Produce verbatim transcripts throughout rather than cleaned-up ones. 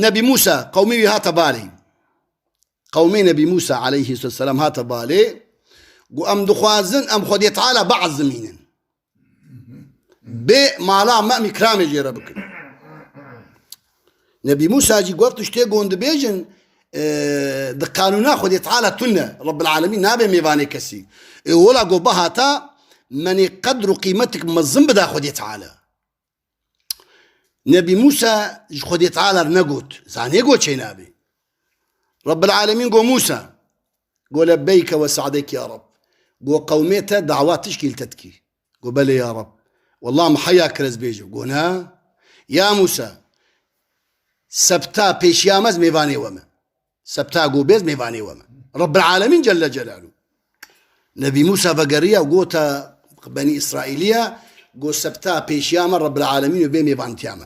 Nebî Mûsa, qewmê wî hate balê. Qewmê Nebî Mûsa aleyhisselam hate balê. Got, em dixwazin, em Xwedê Teala biezimînin. Bê mala me, em îkramê jê re bikin. Nebî Mûsa jî got, tiştê gon dibêjin, e, di qanûna Xwedê Teala tune. Rebbil Alemîn nabe mêvanê kesî. E, wela got, bihata, menê qedr û qîmetik mezin bida Xwedê Teala. Nebî Mûsa ji Xwedê Teala re negot. Zanê got çê nabê. Rebbil Alemîn got, Mûsa. Got, lebeyke ve se'deyke ya Reb. Got, qewmê te dawa tişkî li te dikî. Got, belê ya Reb. Wallah min heya kir ez bêjim. Got, na. Ya Mûsa, sebta pêşiya me ez mêvanê we me. Sebta got bê ez mêvanê we me. Rebbil Alemîn Celle Celaluhu. Nebî Mûsa vegeriya û gota Benî Îsraîliya, got, sebta pêşiya me Rebbil Alemîn û bê mêvantiya me.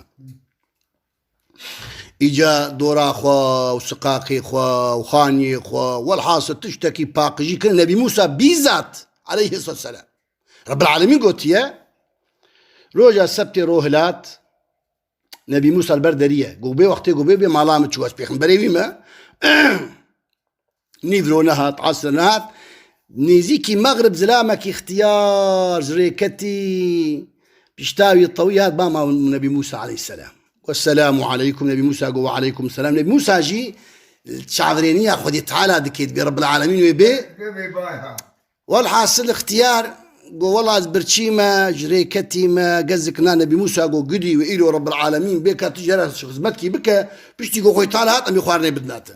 Îca dora xwe û siqaqê xwe û xaniyê xwe, welhasil tiştekî paqijî kirin. Nebî Mûsa bîzat aleyhisselam. Rebbil Alemîn gotiye, roja sebtê rohilat, Nebî Mûsa li ber derî ye. Got, bê wextê got bê, bê mala min çû, ez pêxemberê wî me. Nîvro nehat, esr nehat. Nêzîkî mexrib zilamekî ixtiyar ji rê ketî. Pişta wî tewî hat ba ma Nebî Mûsa aleyhisselam. Got, selamu aleykum. Nebî Mûsa got, we aleykum selam. Nebî Mûsa jî çavirêniya Xwedê Teala dike, dibê Rebbil Alemîn wê bê. Welhasil ixtiyar got, wela ez birçî me, ji rê ketî me, gezik na. Nebî Mûsa got, gidî wê îro Rebbil Alemîn bê ka tu jê re xizmetkî bike, piştî got Xwedê Teala hat, em ê xwarinê bidina te.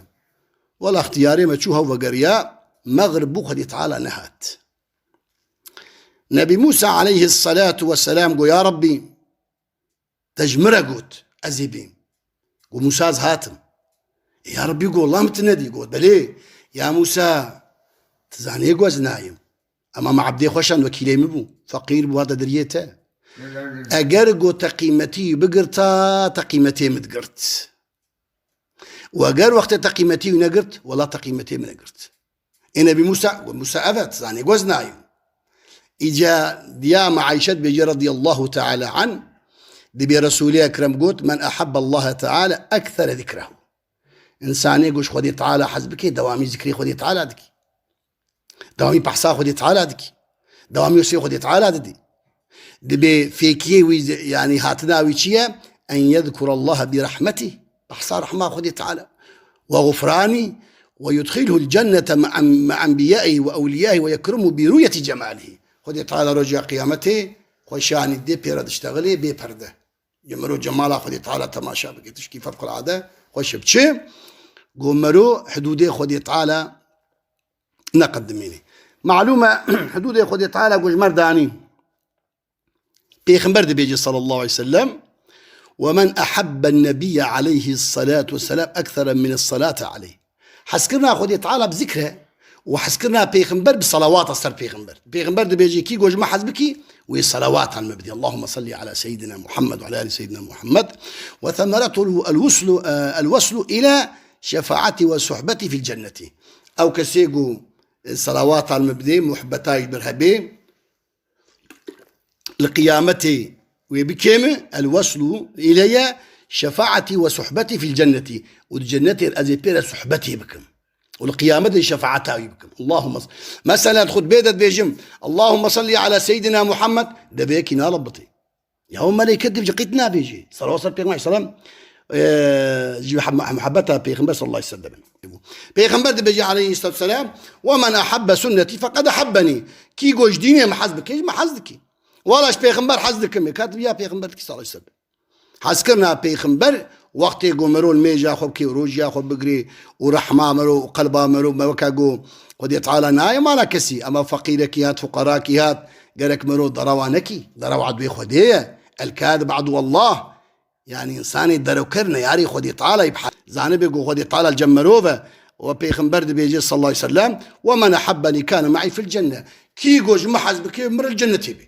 Wela ixtiyarê me çû hew vegeriya, mexrib bû Xwedê Teala nehat. Nebî Mûsa aleyhisselatu vesselam got, ya Rebbî, te ji min re got, ez ê bêm. Got, Mûsa, ez hatim. Ê, ya Rebbî, got, wela min tu nedî. Got, belê, ya Mûsa, tu zanê ku ez nayêm. Ema me ebdê xwe şand, wekîlê min bû. Feqîr bû, hate deriyê te. Eger got te qîmetî wî bigirta, te qîmetê min digirt. Û eger wextê te qîmetî wî negirt, wela te qîmetê min negirt. Ê Nebî Mûsa, got, Mûsa, evet, zanê ku ez nayêm. Îca diya me Ayşe dibêje radiyallahu teala anh, dibê Resûlê Ekrem got, men ahabbe Allahe teala ekthare zikrehu. Însanê ku ji Xwedê Teala hez bike, dewamî zikrê Xwedê Teala dike. Dewamî behsa Xwedê Teala dikî. Dewamî wesê Xwedê Teala didî. Dibê fêkiyê wî, yanî hatina wî çi ye? En yezkurallaha bi rahmetî. Behsa rehma Xwedê Teala. Ve gufranî. Ve yudxilhul cennete me'a, me'a enbiyaihi ve ewliyaihi ve yekrimu bi ru'yeti cemalî. Xwedê Teala roja qiyametê xweşanî dê pê re diştexilê bê perde. Ji miro cemala Xwedê Teala temaşa bike. Tişkî fevqulade xweş e. Bi çi? Got miro hidûdê Xwedê Teala neqedimînê. Malûm e, hidûdê Xwedê Teala ku ji me re danî. Pêxember dibêje sallallahu aleyhi ve sellem, "Ve men ahabben nebiyye aleyhi salatu ve selam ekthara min salati aleyh." Hezkirina Xwedê Teala bi zikr e û hezkirina pêxember bi salawata ser pêxember. Pêxember dibêje, kî ku ji me hez bikî, wê salawatan me bidî. Allahümme salli ala seyyidina Muhammed ve ala ali seyyidina Muhammed. Ve semeretuhu el wuslu, e, el weslu ila şefaati ve suhbeti fil cenneti. Ew kesê ku, e, salawatan me bidê, muhibbeta wî bir hebê, li qiyametê wê bikê min, el weslu ileyye şefaati ve suhbeti fil cenneti. Û di cennetê ez ê pê re suhbetê bikim. Û li qiyametê şefaeta wî bikim. Allahümme s-, mesela di xutbê de dibêjim, Allahümme salli ala seyyidina Muhammed, deveyekî nalebitê. Ya o melêket dibêje, qît nabêjê. Salawat ser Pêxember selam, e, ji muhab-, muhabbeta Pêxember sallallahu aleyhi ve sellem. Pêxember dibêje aleyhissalatu vesselam, "Ve men ahabbe sünneti fekad ahabbeni." Kî ku ji dînê min hez bike, ji min hez dike. Wala ji Pêxember hez dikim, ê kat ya Pêxember dikî sallallahu aleyhi ve sellem. Hezkirina Pêxember, wextê ku miro li mêja xwe bikê û rojiya xwe bigirê û rehma miro û qelba miro me weke ku Xwedê Teala nayê mala kesî, ema feqîrekî hat, fuqarakî hat, gerek miro derewa nekî, derewa duyê Xwedê ye. El-kadib aduwallah. Yanî însanê derewker neyarê Xwedê Teala yî bihe-, zanibê ku Xwedê Teala li cem mirov e. Û Pêxember dibêje sallallahu aleyhi ve sellem, "Ve men ahabbeni kane ma'i fil cenne." Kî ku ji min hez bike, min re li cennetê bê.